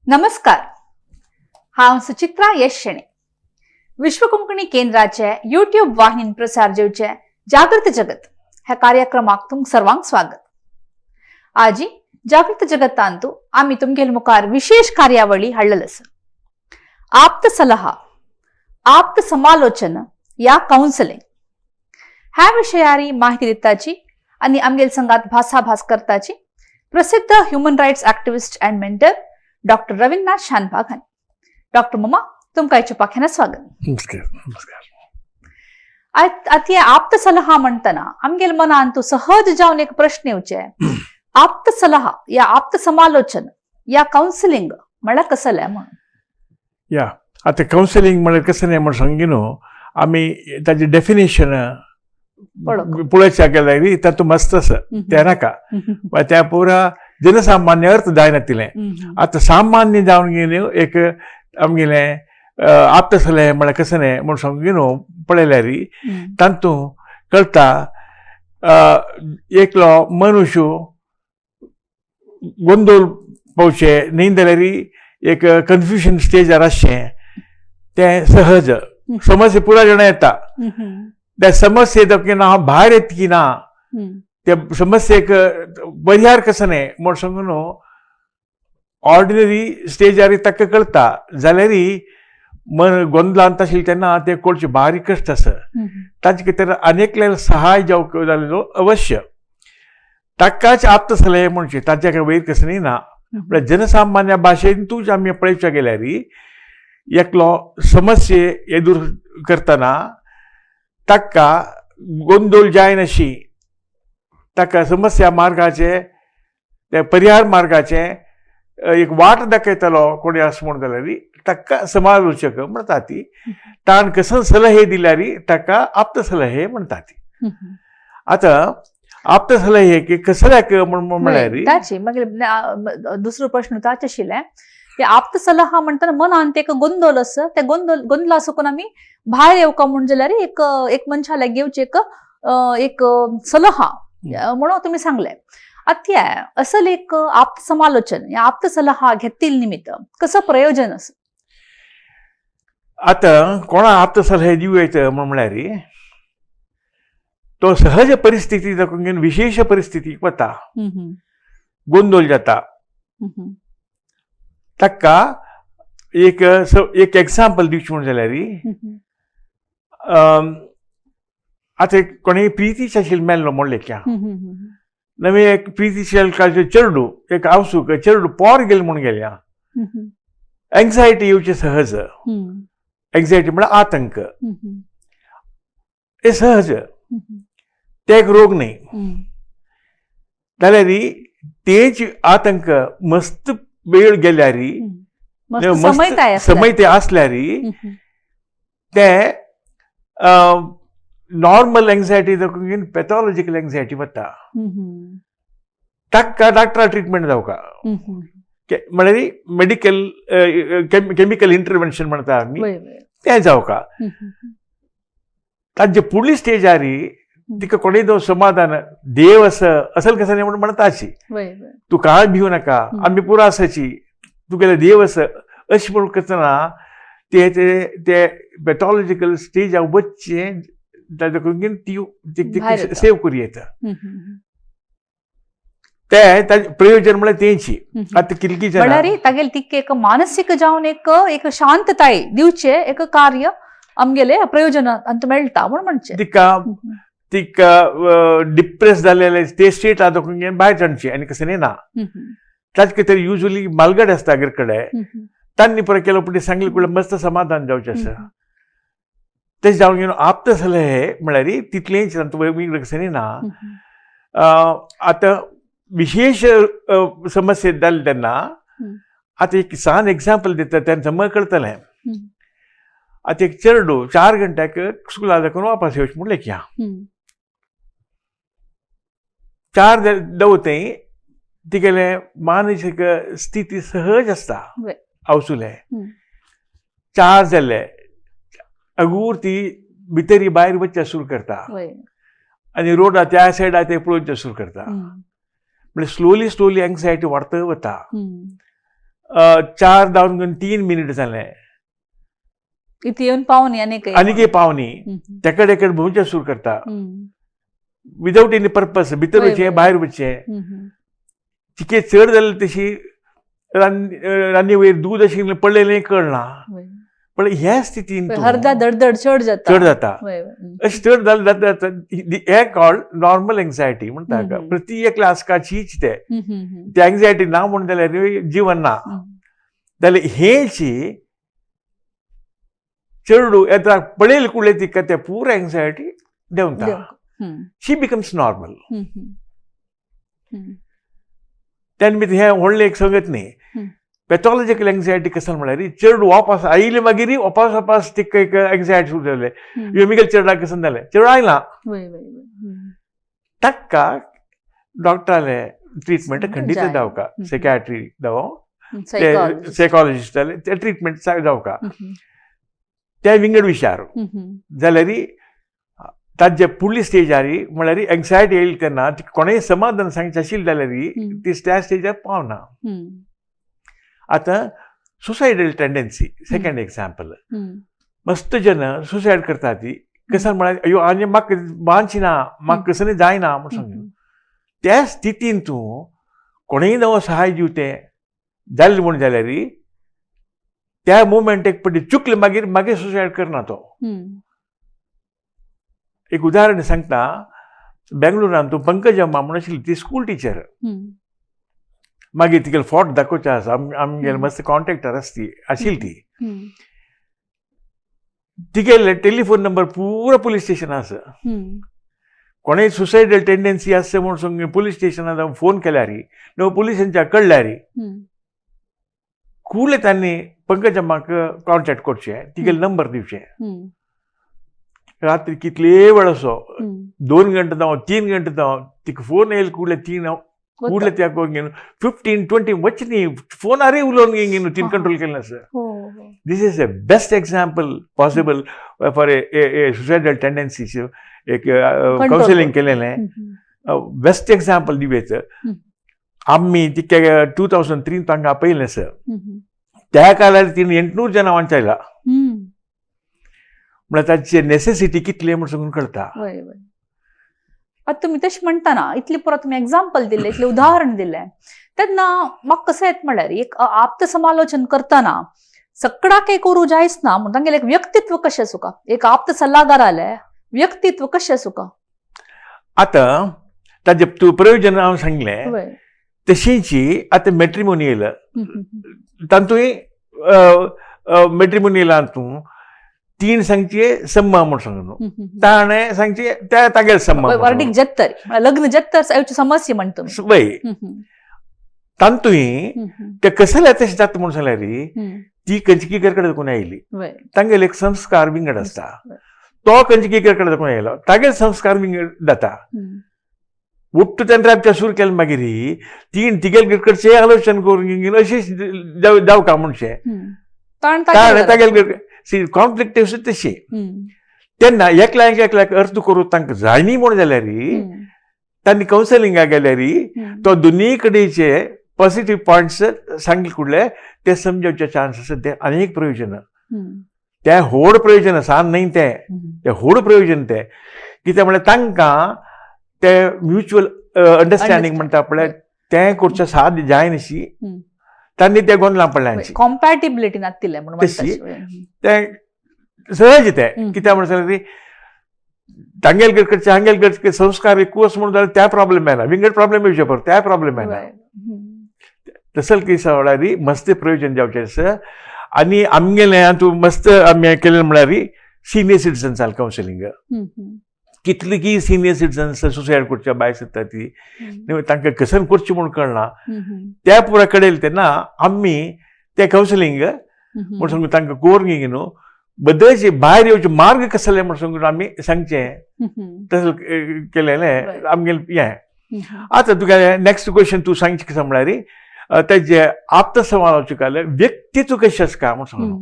नमस्कार, हांव सुचित्रा यश शेणे, विश्व कोंकणी केंद्राचे युट्यूब वाहिनीन प्रसार जेवचे जागृत जगत ह्या कार्यक्रमाक तुमकां सर्वांक स्वागत. आजी जागृत जगतांतु आमी तुमगेल मुखार विशेष कार्यावळी हाडलेल आसा. आप्त सलहा, आप्त समालोचन या काउन्सिलिंग ह्या विशयारी माहिती दिताची आनी आमगेल संगात भासाभास करताची प्रसिद्ध human rights activist and mentor doctor Ravindranath Shanbhag हांणी. डॉक्टर ममा, तुमकां हेच्या पाख्यान स्वागत. नमस्कार, नमस्कार. आतां हे आप्त सलहा म्हणटना आमगेल मनान तूं सहज जावन एक प्रश्न येवचे, आप्त सलहा या आप्त समालोचन या काउन्सिलिंग म्हळ्यार कसलें म्हणून? या, आतां कावन्सिलींग म्हळ्यार कशें न्ही म्हण सांगी न्हू, आमी ताजें डेफिनेशन पळोवंक. पळोवच्या गेल्यार तातूंत मस्त आसा तें नाका, त्या पुरा जनसामान्य अर्थ जायनातिलें. आतां सामान्य जावन गेले एक आमगेलें आप्त सल्ले म्हळ्यार कशें न्ही म्हण सांगी न्हू पळयल्यार तातूंत कळटा, एकलो मनुष्य गोंदोल पावचे न्ही जाल्यार एक कन्फ्युजन स्टेजार आसचें तें सहज समस्या पुरा जाणां येता. त्या समस्ये की ना भायर येत की ना, त्या समस्येक परिहार कसो न्ही म्हण सांगू न्हू, ऑर्डिनरी स्टेजार ताका कळटा जाल्यार मन गोंदळांत आशिल्लें तेन्ना तें कळचें बारीक कश्ट आसा. ताचे खातीर अनेकल्यान सहाय जावंक जालेलो अवश्य, ताकाच आप्त सल्ले म्हणचे, ताच्या वयर कसं न्ही ना. म्हळ्यार जनसामान्य भाशेंतूच आमी पळोवच्या गेल्यार एकलो समस्ये एदूर करतना ताका गोंदोल जायनाशी ताका समस्या मार्गाचे ते परिहार मार्गाचे एक वाट दाखयतलो कोणी आस म्हण जाल्यार ताका समालोचक म्हणटा ती. ताण कसो सलहे दिल्यार ताका आप्त सलहे म्हणटा ती. आतां आप्त सलहे की कसल्याक म्हण म्हळ्यार ताची मागीर दुसरो प्रश्न ताचे आशिल्लें की आप्त सलहा म्हणटना मनांत एक गोंदळ आसा, त्या गोंदळ गोंदळा सकून आमी भायर येवका म्हूण जाल्यार एक एक मनशा लागीं घेवची एक एक सलहा म्हणून तुमी सांगलें. आतां असल एक आप्त समालोचन या आप्त सलहा घेतील निमित्त कसं प्रयोजन आसा? आतां कोणा आप्त सलहे दिवं येता म्हण म्हळ्यार तो सहज परिस्थिती दाखोवन घेवन विशेश परिस्थितीक वता, गोंदोल जाता. ताका एक एक एग्जाम्पल दिवचें म्हण जाल्यार आतां एक कोणेय प्रितीचे आशिल्लें मेल्लो म्हण लेखया, नवें एक प्रितीचे चेडू एक आवसूक चेडू पोर गेलें म्हूण गेल्या, एंग्जायटी येवची सहज. एंग्जायटी म्हळ्यार आतंक, हे सहज, ते एक रोग न्ही. जाल्यार तेच आतंक मस्त वेळ गेल्यार, मस्त समयताय आसल्यार. समय ते आसल्यार ते नॉर्मल एंग्जायटी दाखोवन पॅथॉलॉजिकल एंग्जायटी वता. ताका डॉक्टरा ट्रिटमेंट जावका, म्हळ्यार मेडिकल केमिकल इंटरवेन्शन म्हणटा आमी, वय, वय. तें जावका. तांचे फुडली स्टेजार तिका कोणूय तो समाधान देव आसा असल कसं न्ही म्हण म्हणटा अशी, वय, वय. तूं कांय भिवू नाका, आमी पुरो आसाची, तुगेले देव आसा अशें म्हूण करतना ते ते ते पॅथॉलॉजिकल स्टेजार वचचें ताजे ती भायर येता. सेव करूं येता. ते ताजें प्रयोजन म्हळ्यार तेंची. आतां कितलीं जाणां म्हळ्यार तागेली तिका एक मानसीक जावन एक एक शांतताय दिवचे एक कार्य आमगेले प्रयोजन अंत मेळटा म्हूण म्हणचे. तिका तिका डिप्रेस जालेले ते स्टेट दाखोवन घेवन भायर सरची आनी कसं न्ही ना. ताचे खातीर युजली मालगड आसता घर कडेन, तांणी परत केलो पण सांगले कुडे मस्त समाधान जावचें आसा. तें जावन घेवन आप्त सल्ले म्हळ्यार तितलेंच तांतूं वेगळें कसं न्ही ना. आतां विशेश समस्या जाली तेन्ना आतां एक सान एग्जाम्पल दिता तेन्ना समज कळटलें. आतां एक चेडू 4 घंट्याक स्कुला दाखोवन वापस येवचें म्हूण लेखया, 4 दवथंय तिगेलें मानसीक स्थिती सहज आसता आवसुलें. 4 जाले अगूर ती भितरी भायर वचचें सुरू करता आनी रोडा त्या सायडा ते पळोवचें सुरू करता. म्हणजे स्लोली स्लोली एंग्जायटी वाडत वता. 4:03 जालें. इथे येऊन पावनी आनी आनी पावनी तेकडे एकड भोंवचें सुरू करता विदाउट एनी पर्पस, भितर वचचें भायर वचचें. तिके चड जालें तशी रान्नी वयर दूद आशिल्लें पडलेलें कळना. पण ह्या स्थितीन हरदा दडदड चड जाता, चड जाता. अशें चड जालें जाता हे कॉल्ड नॉर्मल एन्जायटी म्हणटा. प्रति एकल्या आसकाचीच ते ते एन्जायटी ना म्हूण जाल्यार जीवन ना. जाल्यार हेची चेडू येता पळयल कुडले तिका ते पुरा एन्जायटी देंवता. She becomes normal. त्या निमित्त हें व्हडलें एक संगत न्ही. पॅथॉलॉजिकल एन्जायटी कसं म्हळ्यार चेडू वापस आयले मागीर वापस वापस तिका एक एन्जायटी सुरू जाले. मिगेल चेडवाक कसं जालें, चेडू आयला ताका डॉक्टराले ट्रिटमेंट खंडीत जावका, सायकियाट्री जावं सायकोलॉजिस्ट जाले ते ट्रिटमेंट जावका. ते विंगड विचार जाल्यार ताजे फुडली स्टेज आरी म्हळ्यार एन्जायटी येयली तेन्ना कोणेय समाधान सांगचें आशिल्लें जाल्यार ती त्या स्टेजार पावना. आतां सुसायडल टेंडन्सी सेकंड एग्जाम्पल. मस्त जन सुसायड करता ती कसं म्हळ्यार अयो आनी म्हाका बांदची ना, म्हाका कसं जायना म्हूण सांग. त्या स्थितीन तूं कोणेय नवो सहाय दिवते जालें म्हूण जाल्यार त्या मुवमेंट एक पडली चुकले मागीर मागीर सुसायड करना तो. एक उदाहरण सांगता, बेंगळुरान तूं पंकजम्मा म्हूण आशिल्ली ती स्कूल टिचर. मागीर तिगेले फोट दाखोवचे आसा, आमगेले मस्त कॉन्ट्रॅक्टर आसती आशिल्ली ती. तिगेले टेलिफोन नंबर पुरा पुलीस स्टेशन आसा. कोणेय सुसायडल टेंडन्सी आसा म्हूण सांग पुलीस स्टेशनार फोन केल्यार न्हू पुलिसांच्या कळ्ळ्यार कुले तांणी पंकजम्माक कॉन्टॅक्ट करचें, तिगेले नंबर दिवचे. रात्री कितले वेळ असो 2 घंटे जावं 3 घंटे जावं तिका फोन येयल कुडले तीन कुडले त्या घेवन 15-20 वच न्ही फोनारय उलोवन घेवन तीन कंट्रोल केलें आसा. This is a best example possible for a suicidal tendencies. एक कावन्सिलींग केलेलें बेस्ट एक्झाम्पल दिवयत. आमी तिका 2003 तांकां आपयलें सर. त्या काळार तिणें 800 जाणां वांचयला. म्हळ्यार ताची नेसेसिटी कितली म्हूण सांगून कळटा. आतां तुमी तशें म्हणटना इतलें पुरो तुमी एग्जाम्पल दिलें, इतलें उदाहरण दिलें तेन्ना म्हाका कशें येता म्हळ्यार एक आप्त समालोचन करतना सगळ्याक एक करूं जायच ना म्हूण तांगेलें एक व्यक्तित्व कशें आसूका, एक आप्त सल्लागारालें व्यक्तित्व कशें आसूका. आतां ताजें तूं प्रयोजन हांव सांगलें तशींची आतां मॅट्रिमोनियल तातूंय मॅट्रिमोनियलान तूं तीन सांगचे सम्मा म्हूण सांगू, ताणें सांगचे त्या तागेले सम्मा वर्डीक जत्तर लग्न जत्तर समस्या म्हणटा वय. तातूंय ते कसले तशें जाता म्हूण सांगल्यार ती कंचकी कडेन कोण आयली, तांगेले एक संस्कार विंगड आसता. तो कंचकी कडेन कोण आयलो तागेले संस्कार विंगड जाता. उट्ट तेन्ना राबच्या सुरू केलें मागीर तीन तिगेले कडचे आलोचन करून अशें जावका म्हणचें ताणें तागेले सी कॉन्फ्लिक्ट तशी. तेन्ना एकल्याक एकल्याक अर्थ करूं तांकां जायनी म्हूण जाल्यार तांणी कावन्सिलिंगाक गेल्यार तो दोनीय कडेचे पॉझिटीव पॉयंट्स सांगले कुडले ते समजावचे चान्स आसा. ते आनी एक प्रयोजन ते व्हड प्रयोजन आसा न्हय, ते व्हड प्रयोजन ते कित्याक म्हळ्यार तांकां ते म्युच्युअल अंडरस्टँडींग म्हणटा पळय तें करचें साद जायनाशी तांणी ते गोंदळां पडल्या. कॉम्पॅटिबिलिटी नातिल्लें म्हणून तशी तें सहज तें कित्याक म्हणल्यार तांगेल कडचे हांगेल कडचे संस्कार एकूच म्हणून जाल्यार त्या प्रॉब्लेम येना, विंगड प्रॉब्लेम येवचे पडटा त्या प्रॉब्लेम येना. तसल केस म्हळ्यार मस्त प्रयोजन जावचें आसा. आनी आमगेलें तूं मस्त आमी केलें म्हळ्यार सिनियर सिटीजन्स कावन्सिलींग. कितली की सिनियर सिटीजन्स सुसायड करच्या भायर सरता ती तांकां कसन करची म्हूण कळना. त्या पुरा कडेन तेन्ना आमी ते कावन्सिलींग म्हूण सांगू तांकां करून न्हू बदलचे भायर येवचे मार्ग कसले म्हूण सांगून आमी सांगचें तसलें केलेलें आमगेलें हें. आतां तुगे नेक्स्ट क्वेश्चन तूं सांगचें कशें म्हळ्यार तेजें आप्तसमालोचकालें व्यक्तित्व कशें आसता म्हूण सांगू.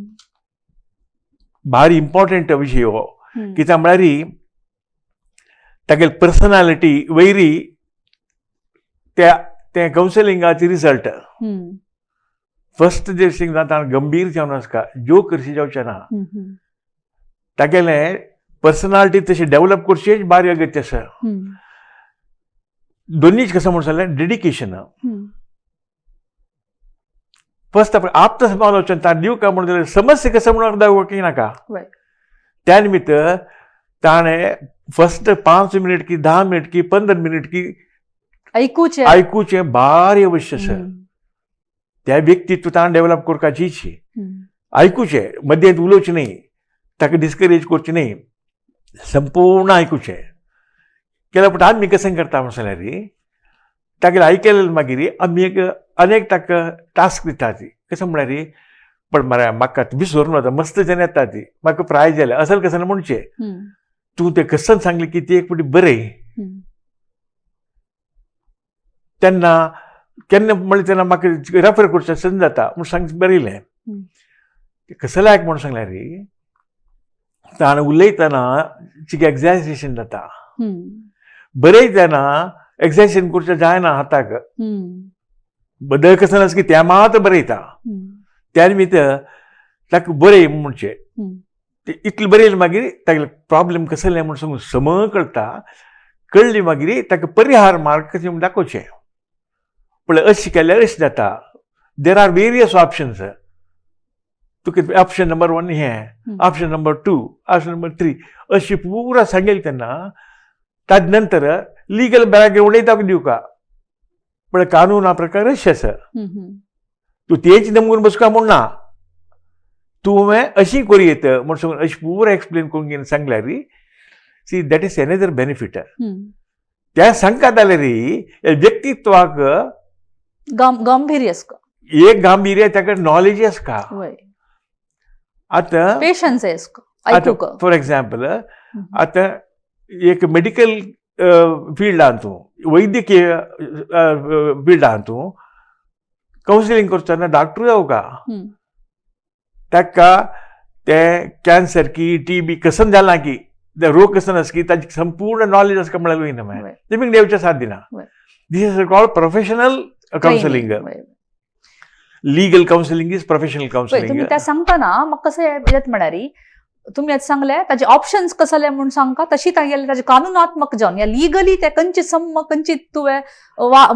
भारी इम्पॉर्टंट विशय हो. कित्याक म्हळ्यार तागेली पर्सनालिटी वयरी त्या कावन्सिलिंगाचे रिजल्ट. फर्स्ट जे थिंग जाता गंभीर जावन आसता, जोक कशी जावचें ना. तागेलें पर्सनालिटी तशी डेव्हलप करचेच बारी अगत्य आसा. दोन्हीच कसं म्हणून सांगलें, डेडिकेशन. फर्स्ट आपण आप्त समालोचन ताण दिवका का म्हणून जाल्यार समस्या कसं म्हणून दाखोवंक नाका. त्या निमित्त ताणें फर्स्ट 5 मिनिट की 10 मिनिट की 15 मिनिट की ऐकूचे. आयकुचें भारी अवश्य आसा. त्या व्यक्तित्व ताणें डेव्हलप करपाचीच. आयकुचें, मदेंत उलोवचें न्ही, ताका डिस्करेज करचें न्ही, संपूर्ण आयकुचें. केल्या पूण आमी कशें करता म्हणून सांगल्यार, तागेलें आयकलें मागीर आमी एक अनेक ताका टास्क दिता ती. कशें म्हळ्यार, पण मरे म्हाका विसरून वता, मस्त जण येता ती, म्हाका प्रायज जालें असल कशें म्हणचें, तूं तें कसन सांगलें की ती एक फावटी बरय. तेन्ना केन्ना म्हणलें तेन्ना म्हाका रेफर करचें संद जाता म्हूण सांग बरयलें. कसं लायक म्हणून सांगल्यार, ताणें उलयतना चिके एक्झॅजरेशन जाता, बरयतना एक्झॅजरेशन करचें जायना हाताक. बदल कसं आसा की त्या मात्र बरयता. त्या निमित्त ताका बरय म्हणचें, ते इतलें बरयलें मागीर तागेलें प्रॉब्लेम कसलें म्हूण सांगून सम कळटा. कळ्ळी मागीर ताका परिहार मार्ग कशें म्हूण दाखोवचें. पळय अशें केल्यार अशें जाता, there are various options. तुका ऑप्शन नंबर 1 हें, option number 2, option number 3, अशी पुरा सांगेल तेन्ना. ताजे नंतर लिगल बॅकग्रावंडय ताका दिवका. पळय कानूना प्रकार अशें आसा, तूं तेच दमकून बसका म्हूण ना, तुवें अशी करूं येत म्हूण सांगून अशें पुरा एक्सप्लेन करून घेवन सांगल्यार, see that is another benefit. त्या सांगता जाल्यार व्यक्तित्वाक गंभीर आसता. एक गांभीर्य, ताका नॉलेज आसता. आतां पेशन्स आसता. आतां फॉर एक्झाम्पल, आतां एक मेडिकल फिल्डान तूं, वैद्यकीय फिल्डान तूं कावन्सिलींग करतना डॉक्टर जावका, ताका ते कॅन्सर की टीबी कसन जाला की रोग कसन आसा की ताची संपूर्ण नॉलेज आसका म्हळ्यार वयना. मागीर तेमी देवच्या साथ दिना. This is called professional counselling. Legal counselling is professional counselling. तुम्ही त्या सांगतना म्हाका कशें येत म्हळ्यार, तुमी आतां सांगले ताजे ऑप्शन्स कसले म्हूण सांगका, तशी तागेले ताजे कानुनात्मक जावन या लिगली ते खंयचे सम्म खंयची तुवें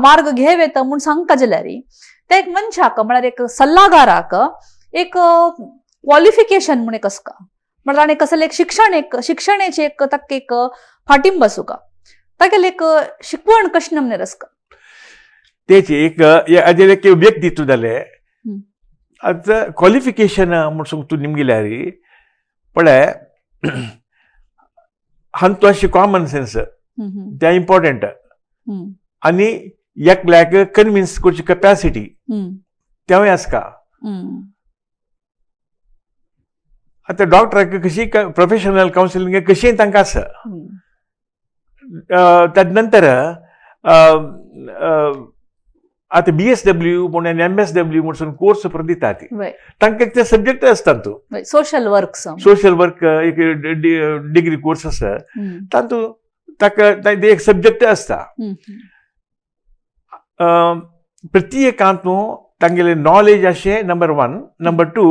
मार्ग घेव येता म्हूण सांगका जाल्यार, ते एक मनशाक म्हळ्यार एक सल्लागाराक एक क्वॉलिफिकेशन म्हूण एक आसता. म्हळ्यार ताणें कसलें एक शिक्षण, एक शिक्षणाचें एक ताका एक फाटींब आसूका, तागेलें एक शिकवण कशें नमनेर आसता. तेच एक एक व्यक्तित्व जालें. आतां क्वॉलिफिकेशन म्हूण सांग तूं निमगिल्यार, पळय हांतू अशें कॉमन सेन्स तें इम्पॉर्टंट, आनी एकल्याक कन्विन्स करची कपॅसिटी तेंवूय आसता. आतां डॉक्टराक कशी प्रोफेशनल कावन्सिलींग कशीय तांकां आसा. ताजे नंतर आतां BSW म्हूण आनी MSW म्हूण कोर्स परत दितात, तांकां ते सब्जेक्ट आसता तूं सोशल वर्क, सोशल वर्क एक डिग्री कोर्स आसा, तातूंत ताका एक सब्जेक्ट आसता. प्रत्येकांतूं तांगेलें नॉलेज अशें नंबर 1, नंबर 2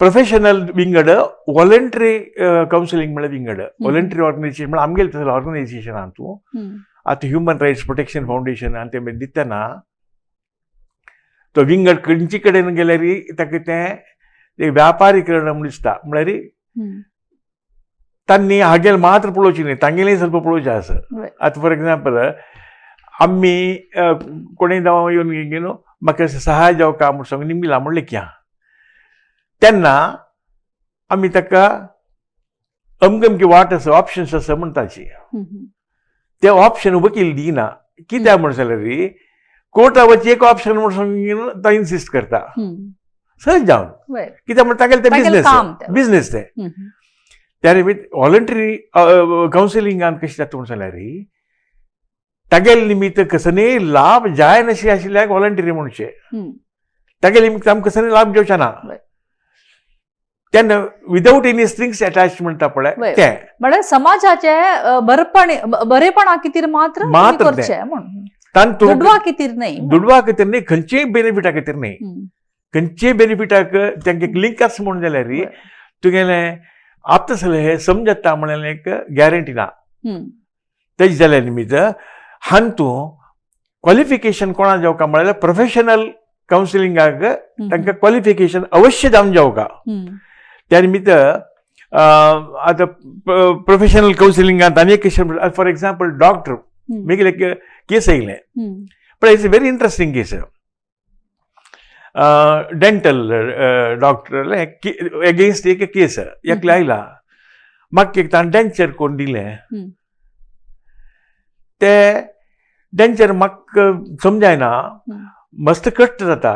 प्रोफेशनल विंगड, वॉलंटरी कावन्सिलींग म्हळ्यार विंगड. वॉलंटरी ऑर्गनायझेशन म्हळ्यार आमगेलें तसलें ऑर्गनायझेशन तूं आतां ह्युमन रायट्स प्रोटेक्शन फावंडेशन आनी तें दितना तो विंगड खंयचे कडेन गेल्यार ताका तें व्यापारीकरण म्हूण दिसता. म्हळ्यार तांणी हागेलें मात्र पळोवचें न्ही, तांगेलें ಸ್ವಲ್ಪ पळोवचें आसा. आतां फॉर एक्झाम्पल आमी कोणूय जावं येवन न्हू म्हाका सहाय जावका म्हूण सांगून निमगिला म्हणलें किया, तेन्ना आमी ताका अमके अमकी वाट आसा, ऑप्शन्स आसा म्हणटाची. ते ऑप्शन वकील दिना. कित्याक म्हण जाल्यार कोर्टा वचचे एक ऑप्शन म्हूण सांगून तो इन्सिस्ट करता सहज जावन. कित्याक म्हण तागेलें तें बिजनेस, बिजनेस तें. त्या निमित्त वॉलंटरी कावन्सिलिंगान कशें जाता म्हण जाल्यार, तागेले निमित्त कसलेय लाभ जायनाशी आशिल्ल्याक वॉलंटरी म्हणचें, तागेले निमित्त आमकां कसलेय लाभ घेवचें ना तेन्ना विदाउट एनी स्ट्रिंग्स अटॅच म्हणटा पळय तें. म्हळ्यार समाजाचे बरेपणा खातीर मात्र करचें म्हूण, तांतूत दुडवा खातीर न्हय, दुडवा खातीर न्हय, खंयचेय बेनिफिटा खातीर न्हय. खंयचे बेनिफिटाक तांकां लिंक आसा म्हणून जाल्यार तुगेलें आप्त सल्हे समजता म्हणलें एक गॅरंटी ना. तेज जाल्या निमित्त हांतू क्वॉलिफिकेशन कोणा जावका म्हळ्यार प्रोफेशनल कावन्सिलिंगाक तांकां क्वॉलिफिकेशन अवश्य जावन जावका. त्या निमित्त आतां प्रोफेशनल कावन्सिलिंगांत आनी एक फॉर एक्झाम्पल डॉक्टर मागीर एक केस येयलें, पण it's a very interesting case. Dental doctor against एक केस एकले आयला, म्हाका एक ताणें डेंचर करून दिलें. ते डेंचर म्हाका समजायना, मस्त कश्ट जाता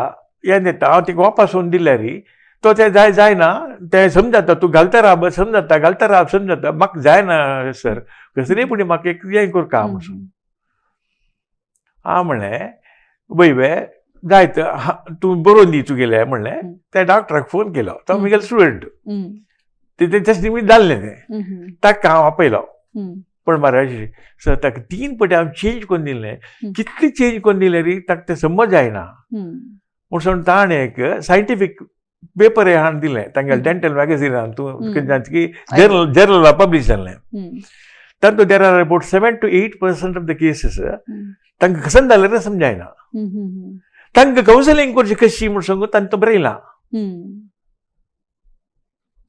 हें दिता. हांव तिका वापस दिल्यार तो ते जाय जायना तें समजता, तूं घालता राब समजता, घालता राब समजता, म्हाका जायना सर, कसली पूण म्हाका एक हें करका म्हणून. हांव म्हणलें वय वे जायत, तूं बरोवन दी तुगेलें म्हणलें. त्या डॉक्टराक फोन केलो, तो म्हगेलो स्टुडंट, ते तेच निमित्त जाल्लें तें. ताका हांव आपयलो. पण मरे सर, ताका तीन पटी हांव चेंज करून दिलें, कितली चेंज करून दिलें री ताका तें समज जायना म्हणून ताणें एक सायंटिफीक पेपर हाडून दिलें तांगेलें डेंटल मॅगझिनान, तूं की जर्नल पब्लीश जाल्लें. तातूंत there are about 7 to 8% of the cases तांकां कसन जाल्यार समजायना, तांकां कावन्सिलींग करची कशी म्हूण सांगू तांकां बरयलां.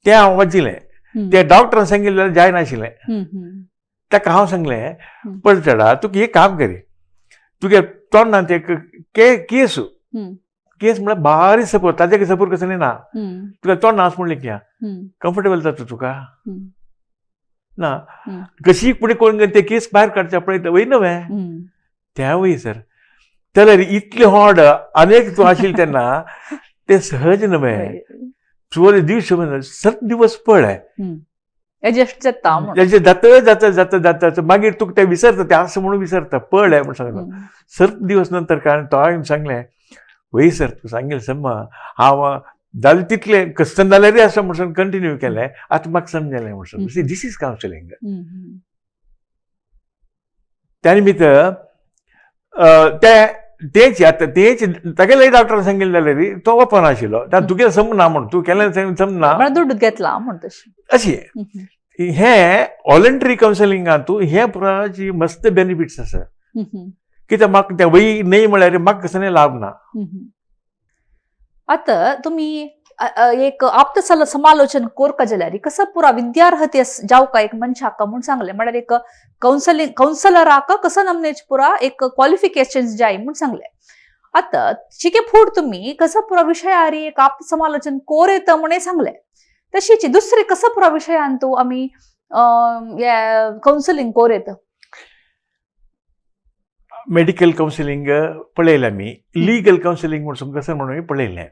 तें हांव वाचिलें. त्या डॉक्टरान सांगिल्लें जाल्यार जायनाशिल्लें. ताका हांव सांगलें, पळय चेडा, तुका एक काम करी, तुगे तोंडांत एक केस केस म्हळ्यार बारीक सपोर, ताजे सपोर कसलें ना, तुका तोंड नास म्हणलें कित्याक कम्फर्टेबल जाता तुका ना. कशी पुणें कोण ते केस भायर काडचे पळयता वय न्हय त्या वय सर, जाल्यार इतलें हॉड अनेक तूं आशिल्लें तेन्ना तें सहज न्हय. चोर दीस सत दिवस पळय एडजस्ट जाता. जाता जाता जाता जाता मागीर तुका तें विसरता, तें आसा म्हणून विसरता. पळय म्हण सांगलो सत दिवस नंतर, कारण तो हांवें सांगलें वय सर, तूं सांगेल सम हांव जालें तितलें कश्टन जाल्यारय आसा म्हणून कंटिन्यू केलें, आतां म्हाका समजलें म्हणून. This is counselling. त्या निमित्त ते तेच आतां तेच तागेले डॉक्टरान सांगिल्लें जाल्यार तो वचना आशिल्लो, तुगेलें समना म्हण, तूं केलें समना, दुड्ड घेतला म्हण तशें. अशी हें वॉलंटरी कावन्सिलिंगांतू हे पुराची मस्त बेनिफिट्स आसा. कित्याक म्हाका तें वय न्हय म्हळ्यार म्हाका कसलें लाभ ना. आतां तुमी एक आप्त समालोचन कोरका जाल्यार कसं पुरा विद्यार्हते जावका एक मनशाक म्हूण सांगलें, म्हळ्यार एक कावन्सलिंग कावन्सलराक कसं नमनेच पुरा एक क्वॉलिफिकेशन जाय म्हूण सांगलें. आतां शिके फूड तुमी कसं पुरा विशयारी एक आप्त समालोचन कोर येता म्हूण सांगलें, तशीच दुसरे कसं पुरा विशयान तूं आमी कावन्सलिंग कोर येता? मेडिकल कावन्सिलींग पळयलें आमी, लिगल कावन्सिलींग म्हूण कसं म्हणून पळयलें,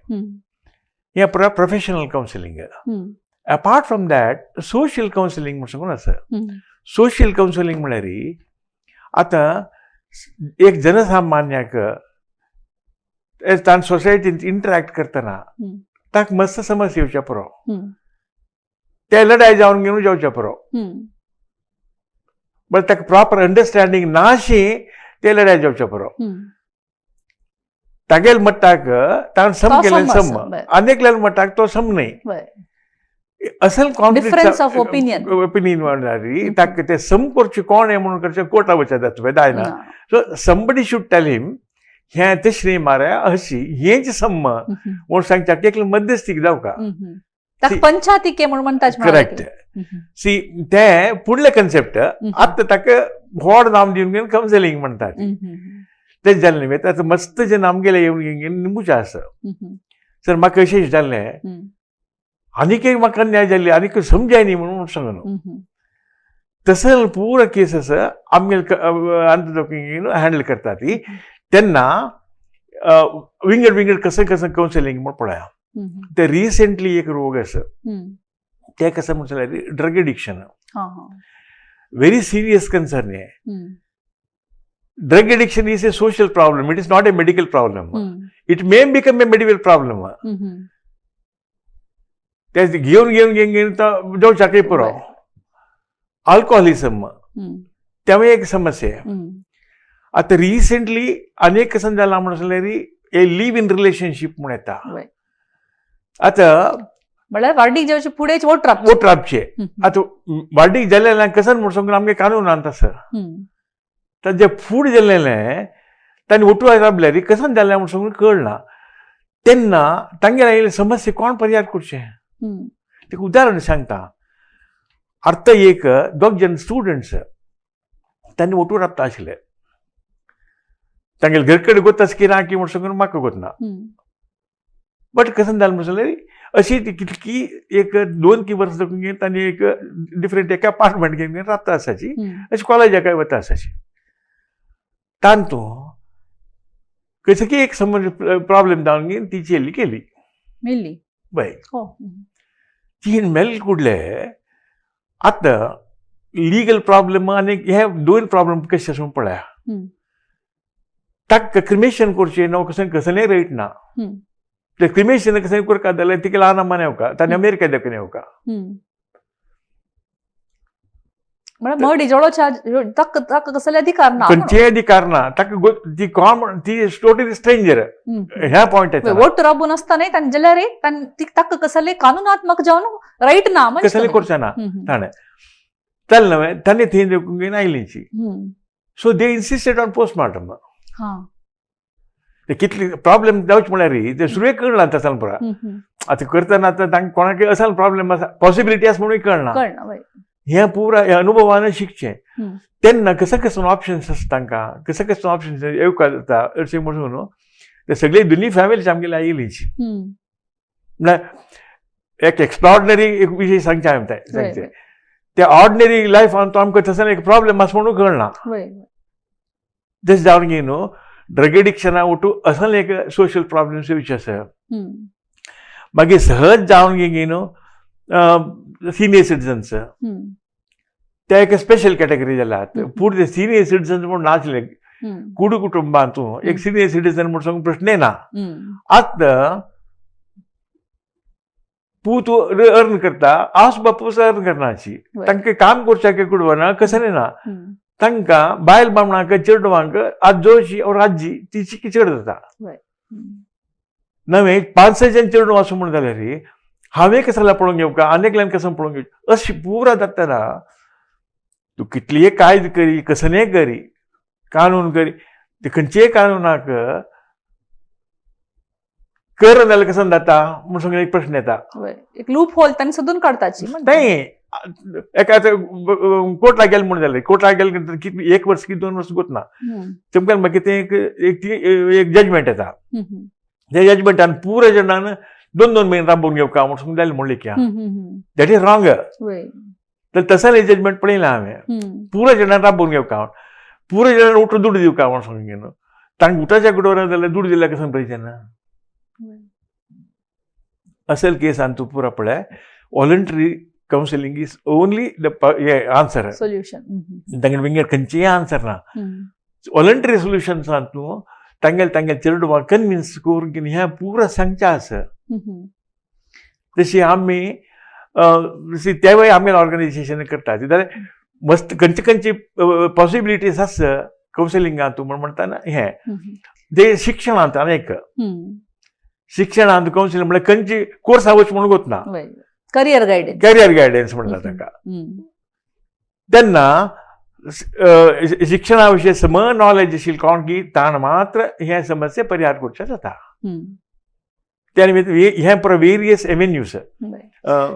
हें professional counselling. Apart from that social counselling म्हूण सांगून आसा. सोशल कावन्सिलींग म्हळ्यार आतां एक जनसामान्याक ताण सोसायटींत इंटरॅक्ट करतना ताका मस्त समज येवच्या पुरो, ते लढाय जावन घेवन जावच्या पुरो, बट ताका प्रॉपर अंडरस्टँडींग नाशी ते लढाय जावच्या पुरो. तागेल मट्टाक ताण सम केलें सम, आनी एकल्यान मट्टाक तो सम न्हय, असल डिफरन्स ऑफ ओपिनियन ओपिनियन म्हणल्यार ताका ते सम करचे कोण हें म्हणून करचें कोर्टा वचत जायना. So somebody should tell him हें तशें न्ही मारे, अशी हेंच सम म्हूण सांगच्या एकले मध्यस्थीक जावका. पंचायती म्हणून म्हणटा. करेक्ट. सी तें फुडलें कन्सेप्ट आतां ताका व्हड नाम दिवन घेवन कावन्सिलींग म्हणटात तें जालें न्ही. आतां मस्त जेन्ना आमगेलें येवन घेवन निंबूचें आसा सर, म्हाका अशें जाल्लें आनीक एक म्हाका अन्याय जाल्ली आनीक समजाय न्ही म्हणून सांगलो, तसं पुरा केस आसा आमगेले अंत हँडल करता ती तेन्ना विंगड विंगड कसं कसं कावन्सिलींग म्हूण पळया. ते रिसेंटली एक रोग आसा ते कसं म्हणल्यार drug addiction, very serious concern हे. Drug addiction is a social problem, it is not a medical problem. It may become a medical problem. ते घेवन घेवन घेवन घेवन तो जावच्याकय पुरो. अल्कोहोलिझम तेवूय एक समस्या. आतां रिसेंटली अनेक कसं जालां म्हणून जाल्यार ए लीव इन रिलेशनशीप म्हूण येता. आतां म्हळ्यार वार्डीक जेवचे फुडें वोट राबचे. वोट राबचे. आतां वार्डीक जाल्लें कसन म्हूण सांगून आमगे कानूनांत आसा. ताजें फूड जाल्लें तांणी वोटू राबल्यार कसन जालें म्हूण सांगून कळना तेन्ना तांगेर आयिल्ले समस्या कोण परिहार करचें. ताका उदाहरण सांगता. आतां एक दोग जण स्टुडंट्स तांणी वोटू राबता आशिल्ले. तांगेले घर कडेन गोत आसा की ना की म्हूण सांगून म्हाका गोत ना. बट कसन जालें म्हूण सांगलें अशी ती कितकी एक 2 की वर्सां देखून तांणी एक डिफरंट एक अपार्टमेंट घेवन राबता आसाची अशी कॉलेजाक वता आसाची. तांतू कसं की एक समज प्रॉब्लेम जावन ती चेली केली मेल्ली. बाय. हो. ती मेल कुडले. आतां लिगल प्रॉब्लेम आनी हे दोन प्रॉब्लेम कशे आसा पळया. ताका क्रिमेशन करचें न्हू कसं कसलें रेट ना. ते क्रिमेशन कसं करका जाल्यार तिका ल्हान अम्मा येवका ताणें अमेरिका देखून येवका. म्हळ्यार मड इजोळोच्या ताका ताका कसले अधिकार ना. खंयचेय अधिकार ना ताका. ती कोण ती टोटली स्ट्रेंजर ह्या पॉयंट येता. वोट राबून आसतना तांणी जाल्यार ताका कसले कानूनात्मक जावन रायट ना. कसलें करचें ना ताणें चल न्हय ताणें थंय देखून आयलीची. So they insisted on postmortem. ते कितली प्रॉब्लेम जावचे म्हळ्यार ते सुरवेक कळना तसो पुरा. आतां करतना आतां तांकां कोणाकय असल प्रॉब्लेम आसा पॉसिबिलिटी आसा म्हणून कळना. कळना. हें पुरा ह्या अनुभवान शिकचें तेन्ना कसं कसं ऑप्शन्स आसा तांकां कसं कसं ऑप्शन्स येवकार जाता अशें म्हणून न्हू ते सगळी दोनी फॅमिलीच आमगेली आयिल्लीची. म्हळ्यार एक एक्स्ट्रॉर्डनरी एक विशय सांगचे हांवें सांगचें ते ऑर्डिनरी लायफान तो आमकां तसो एक प्रॉब्लेम आसा म्हणून कळना. जशें जावन गे न्हू ड्रग एडिक्शना ओटू असले एक सोशल प्रॉब्लम्स येवचे आसा. मागीर सहज जावन गे न्हू सिनियर सिटीजन्स ते एक स्पेशल कॅटेगरी जाल्यात. पूण ते सिनियर सिटीजन्स म्हूण नासले कुडू कुटुंबांतू एक सिनियर सिटीजन म्हूण सांगून प्रश्न ना. आतां पूत अर्न करता आवस बापूस अर्न करनाची तांकां काम करच्याक कुडवना कसलें ना. तांकां बायल बामणाक चेडवांक आजोची और आजी तिची चेड जाता. नवें 5-6 जण चेडूं आसूं म्हूण जाल्यार हांवें कसला पळोवंक घेवका आनी एकल्यान कसो पळोवंक घेवचें अशी पुरा जातना तूं कितलीय कायद करी कसलेय करी कानून करी ते खंयचेय कानूनाक कर जाल्यार कसो जाता म्हूण सगळें एक प्रश्न येता. एक लूप होल तांणी सोदून काडताची. नाही एका कोर्टाक गेले म्हूण जालें कोर्टाक गेले कितली 1 वर्स की 2 वर्स गोत ना तुमकां मागीर तें एक एक जजमेंट येता. त्या जजमेंटान पुरा जाणान 2-2 म्हयने राबोवन घेवका म्हूण जालें म्हणलें की that is wrong. तर तसलें जजमेंट पळयलां हांवें पुरा जाणान राबोवन घेवका पुरा जाणान उठून दुडू दिवका म्हूण सांगून न्हू तांकां उठाच्या कुडवर जाल्यार दुडू दिल्यार कसो प्रयोजन ना. असल केसान तूं पुरा पळय voluntary counselling is only the answer solution. तांगेर विंगड खंयचेय आन्सर ना. वॉलंटरी सोल्युशन्सान तूं तांगेले तांगेले चेडवांक कन्विन्स करून हें पुरा सांगचें आसा. तशी आमी तेवूय आमी ऑर्गनायझेशन करता जाल्यार मस्त खंयचे खंयचे पॉसिबिलिटीज आसा कावन्सिलिंगांत म्हूण म्हणटाना हें ते शिक्षणांत अनेक शिक्षणांत कावन्सिलिंग म्हळ्यार खंयची कोर्सा वच म्हणून गोत ना. करियर गायडन्स करियर गायडन्स म्हणटा ताका. तेन्ना शिक्षणा विशयी सम नॉलेज आशिल्लें कोण की ताण मात्र हे समस्या परिहार करचें जाता. त्या निमित्त हें पुरो वेरियस एवेन्यूज.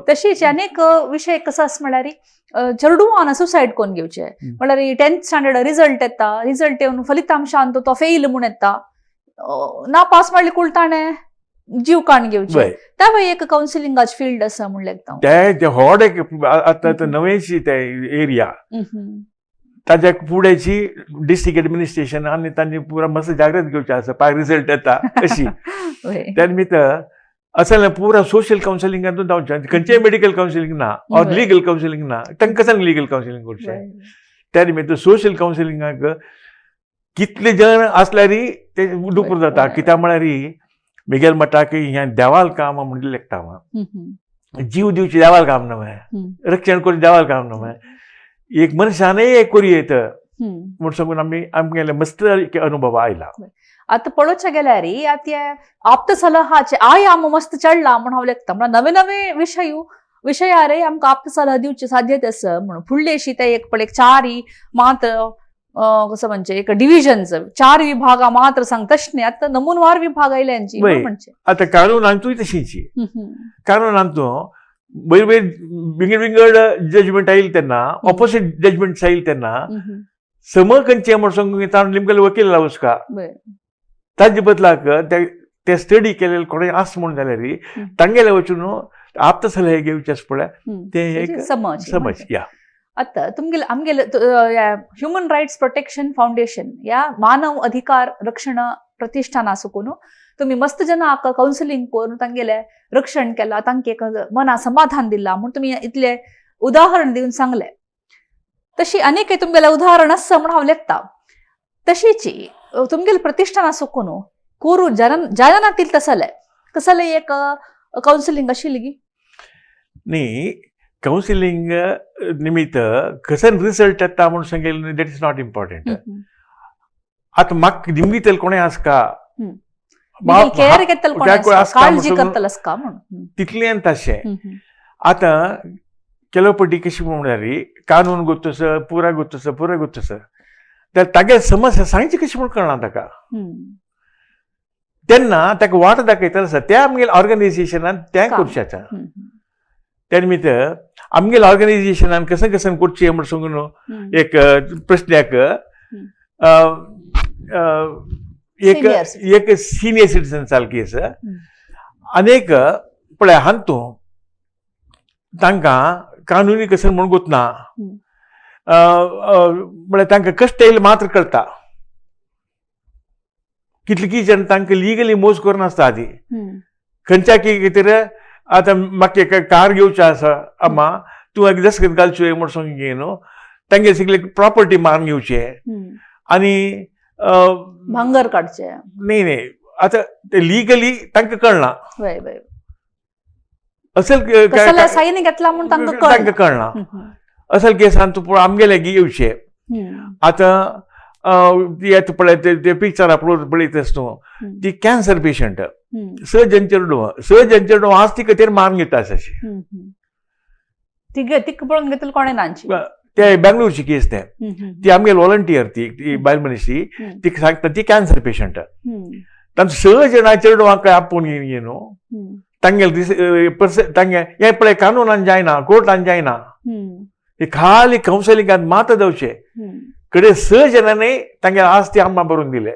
तशीच अनेक विशय कसो आसा म्हळ्यार चेडवान सुसायड कोन्न घेवचें म्हळ्यार 10th standard result येता रिजल्ट येवन फलितांशान तो फेल म्हूण येता ना पास म्हणल्यार कुळ ताणें जीव काण घेवचे त्या एक कावन्सिलिंगाचे फील्ड आसा म्हणलें. ते व्हड एक आतां नवेंशी ते एरिया ताज्या फुडेंची डिस्ट्रिक्ट एडमिनिस्ट्रेशन आनी तांणी पुरा मस्त जागृत घेवचें आसा पाय रिजल्ट येता अशी त्या निमित्त असलें पुरा सोशल कावन्सिलिंगांतून जावचें खंयचेय मेडिकल कावन्सिलिंग ना ऑर लिगल कावन्सिलिंग ना तांकां कशें लिगल कावन्सिलिंग करचें. त्या निमित्त सोशल कावन्सिलिंगाक कितले जण आसल्यार ते दुपूर जाता. कित्याक म्हळ्यार मिगेल म्हणटा की हें देवाल काम म्हणून लेखता हांव जीव दिवचें देवाल काम न्हय रक्षण करून देवाल काम न्हय एक मनशानय एक करूं येत म्हूण सांगून आमी आमगेले मस्त अनुभव आयला. आतां पळोवच्या गेल्यार आतां आप्त सलहाचे आयाम मस्त चडला म्हूण हांव लेखता. म्हळ्यार नवे नवे विशयारे आमकां आप्त सलह दिवचे साध्यत आसा म्हणून. फुडली अशी ते एक पळय चारी मात्र कसं म्हणजे एक डिव्हिजन्स चार विभागा मात्र सांग तशें न्ही, आतां नमुनवार विभाग आयल्यांची म्हणचे. आतां कानून हातूंय तशींची कानून हातूं वयर वयर विंगड विंगड जजमेंट आयली तेन्ना, ऑपोजीट जजमेंट्स आयली तेन्ना सम खंयचें म्हण सांगूंक ताणें निमगेले वकील लावचका. ताजे बदलाक ते स्टडी केलेले कोणें आस म्हूण जाल्यार तांगेले वचून आप्त सल्ले घेवचे आसा पळय, ते एक समज समज या. आतां तुमगेले आमगेले ह्युमन रायट्स प्रोटेक्शन फावंडेशन ह्या मानव अधिकार रक्षण प्रतिष्ठान आसून तुमी मस्त जनाक कावन्सिलींग करून तांगेले रक्षण केलां, तांकां एक मना समाधान दिलां म्हूण तुमी इतलें उदाहरण दिवन सांगलें. तशी अनेक तुमगेलें उदाहरण आसा म्हूण हांव लेखता. तशीची तुमगेले प्रतिष्ठान आसून कोरू जननातील तसलें कसलें एक कावन्सिलींग आशिल्ली गी? न्ही, कावन्सिलींग निमित्त कसन रिजल्ट येता म्हूण सांगेल that is not important. आतां म्हाका निमगितले कोणें आसका केअर घेतल कोण काळजी करतल आसका म्हूण तितलें तशें. आतां ಕೆಲವು पटी कशी म्हणल्यार कानून गोत्तस पुरा गोत्तस पुरा गोत्तस तर तागे समस्या सांगची कशी म्हूण कळना ताका, तेन्ना ताका वाट दाखयतलो आसा त्या आमगेल्या ऑर्गनायझेशनान तें करचें आसा. त्या निमित्त आमगेल्या ऑर्गनायझेशनान कशें कशें करचें म्हूण सांगून एक प्रश्नाक एक एक सिनियर सिटीजन सारकी आसा आनी एक पळय हातूं तांकां कानुनी कशें म्हूण गोतना म्हळ्यार तांकां कश्ट येयले मात्र कळटा. कितली जाण तांकां लिगली मोज करून आसता आदी खंयच्या कितें आतां म्हाका एक कार घेवचें आसा अम्मा तूं एक दस्तखत घालच्यो म्हूण सांग न्हू, तांगे सगळे प्रॉपर्टी मारून घेवचे आनी भांगर काडचे. न्ही न्ही, आतां ते लिगली तांकां कळना असल सायन घेतला म्हूण तांकां कळना. असल केसान तूं आमगेले येवचे. आतां ती पळय ते पिक्चर अपलोड पळयत आसता तूं, ती कॅन्सर पेशंट स जण चेडूं स जण चेडूं आज तिका तेर मारून घेता अशें. तिका पळोवन घेतली कोणें नांची ते बेंगलोरची केस ते ती आमगेली व्हॉलंटियर ती बायल मनीस तिका सांगता ती कॅन्सर पेशंट. तांचो स जाणां चेडवांक आपोवन घेवन न्हू तांगेले तांगे हें पळय कानूनान जायना कोर्टान जायना, हे खाली कावन्सिलिंगान मात जावचें कडे स जाणांनी तांगे आज ती आम्मा बरोवन दिले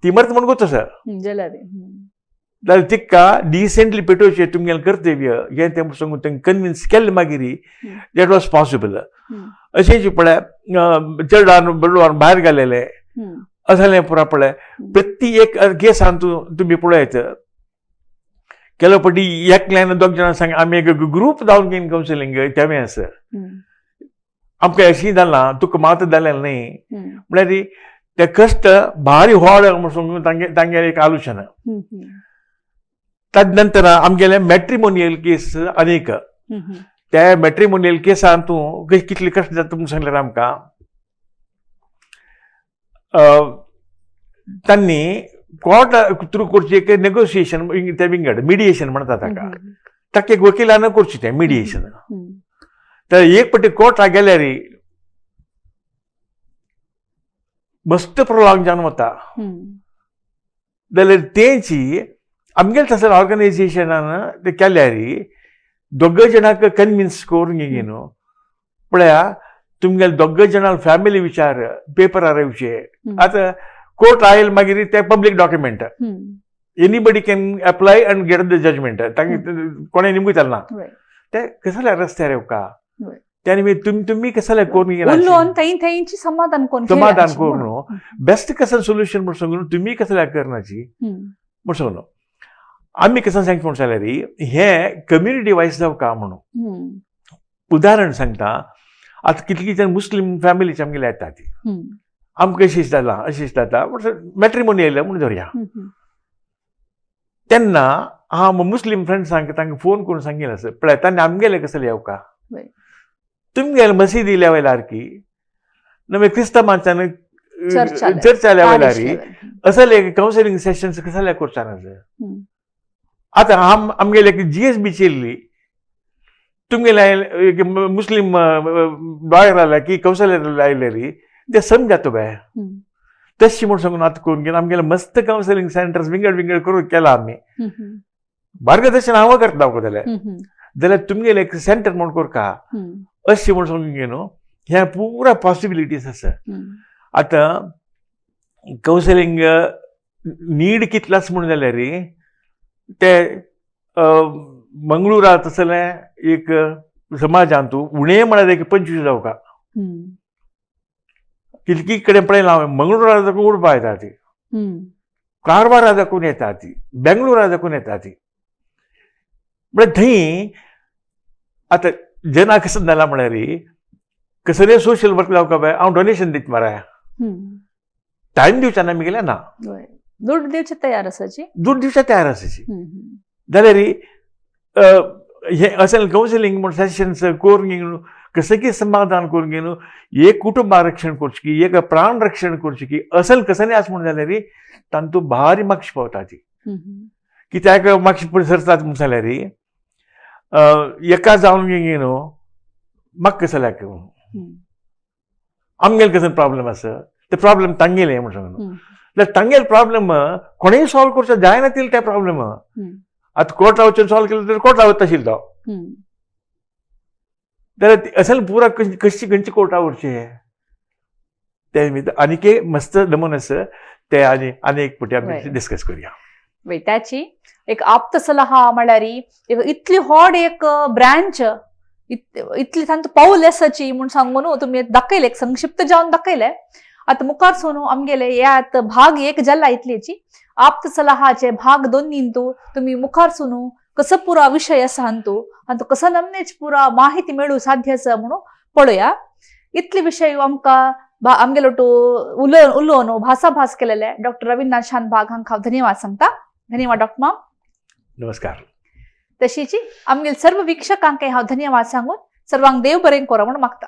ती मरत म्हण गोत सर जाल्यार तिका डिसेंटली पेटोवचें तुमगेलें कर्तव्य हें तें सांगून तांकां कन्विन्स केलें मागीर that was possible. अशें पळय चेडवान बडवान भायर घालेलें असलें पुरा पळय प्रति एक केसान तुमी पळयत केलो पटी एकल्यान दोग जाणां सांग आमी एक ग्रूप जावन घेवन कावन्सिलींग तेंय आसा. आमकां अशीं जालां तुका मात जालें न्ही म्हळ्यार ते कश्ट भारी व्हड म्हूण सांगून तांगे तांगेलें एक आलोचना. ताजे नंतर आमगेले मॅट्रिमोनियल केस अनेक त्या मॅट्रिमोनियल केसान तूं कितले कश्ट जाता म्हूण सांगल्यार आमकां तांणी कोर्ट थ्रू करचें एक नेगोशिएशन ते विंगड मिडिएशन म्हणटा ताका, ताका एक वकिलान करचें तें मिडिएशन. तर एक पटी कोर्टाक गेल्यार मस्त प्रोलांग जावन वता जाल्यार तेंची आमगेले तसले ऑर्गनायझेशनान ते केल्यार दोग जाणांक कन्विन्स करून घेवन न्हू पळया तुमगेले दोग जाणां फॅमिली विचार पेपरार येवचे. आतां कोर्ट आयल मागीर ते public document, anybody can apply and get the judgement. तांकां कोणें निमगू चलना ते कसल्या रस्त्यार येवका त्या निमित्त तुमी कसले करून थंय समाधान करून समाधान करून बेस्ट कसं सोल्युशन म्हूण सांगून तुमी कसल्या करनाची म्हूण सांगून आमी कसं सांगता म्हूण जाल्यार हें कम्युनिटी वायज जावका म्हणून उदाहरण सांगता. आतां कितली जाण मुस्लीम फॅमिलीचे आमगेले येता ती आमकां अशें जालां अशें जाता मॅट्रिमोनी येयलें म्हूण धरया तेन्ना हांव मुस्लीम फ्रेंड्सांक तांकां फोन करून सांगील आसा पळय तांणी आमगेले कसले येवका तुमगेले मशिदी लेवलार की नवे क्रिस्तांवांच्यान चर्चा चर्चा लेवलार level. असले कावन्सिलिंग सेशन्स कसले करता. आतां आमगेले जीएसबी चेल्ली तुमगेले एक मुस्लीम लॉयर आल्या की कावन्सिलर आयलेली ते समजात बे. तशी म्हूण सांगून आतां करून घेवन आमगेले मस्त कावन्सिलिंग सेंटर्स विंगड विंगड करून केला आमी. मार्गदर्शन हांव करता जाल्यार जाल्यार तुमगेले एक सेंटर म्हूण करका अशें म्हूण सांगून न्हू ह्या पुरा पॉसिबिलिटीज आसा. आतां कावन्सिलिंग नीड कितलाच म्हूण जाल्यार ते मंगळुरांत तसलें एक समाजांत उणें म्हळ्यार एक 25 जावका. कितकी कडेन पळयलां हांवें, मंगळुरा दाखून उडपा येता ती, कारवारा दाखून येता ती, बेंगळुरा दाखून येता ती. म्हळ्यार थंय आतां जना कसं जाला म्हळ्यार कसले सोशल वर्क जावका बाय हांव डोनेशन दित मरे, टायम दिवचा ना मिगेले ना. वय. दुड दिवचे तयार आसाची. दूर दिवच्या तयार आसाची. जाल्यार हे असेल कावन्सिलिंग म्हूण सेशन्स करून घेवन कसं की समाधान करून घेवन एक कुटुंब आरक्षण करचें की एक प्राण रक्षण करचें की असल कसं आसा म्हूण जाल्यार तांतू भारी मागशी पावता ती. कित्याक मातशें फुडें सरतात म्हूण जाल्यार एका जावन न्हू म्हाका कसं लायक आमगेले कसं प्रॉब्लेम आसा ते प्रॉब्लेम तांगेले म्हूण सांगून जाल्यार तांगेले प्रॉब्लेम कोणेय सॉल्व करचो जायना तितले ते प्रॉब्लेम. आतां कोर्टा वचून सॉल्व केलो तर कोर्टा वता आशिल्लो तो. जाल्यार असेल पुरा कशी खंयची कोर्टा उरची ते निमित्त आनीक एक मस्त नमून आसा ते आनी आनी एक फावटी आमी डिस्कस करुया. वय, त्याची एक आप्त सलहा म्हळ्यार एक इतली व्हड एक ब्रांच, इतली तांतू पावल आसाची म्हूण सांगून तुमी दाखयले, एक संक्षिप्त जावन दाखयले. आतां मुखार सोनू आमगेले हे आतां भाग एक जाला इतल्याची. आप्त सलहाचे भाग दोन तू तुमी मुखार सोनू कसो पुरा विशय आसा हांतू हांतू कसो नमनेच पुरा माहिती मेळूं साध्य आसा म्हणून पळोवया. इतले विशय आमकां आमगेलो टू उलोवन उलोवन भासाभास केलेले डॉक्टर रवींद्रनाथ शानभाग हांकां हांव धन्यवाद सांगता. धन्यवाद डॉक्टर माम. नमस्कार. तशीच आमगेले सर्व वीक्षकांकय हांव धन्यवाद सांगून सर्वांक देव बरें करो म्हूण मागता.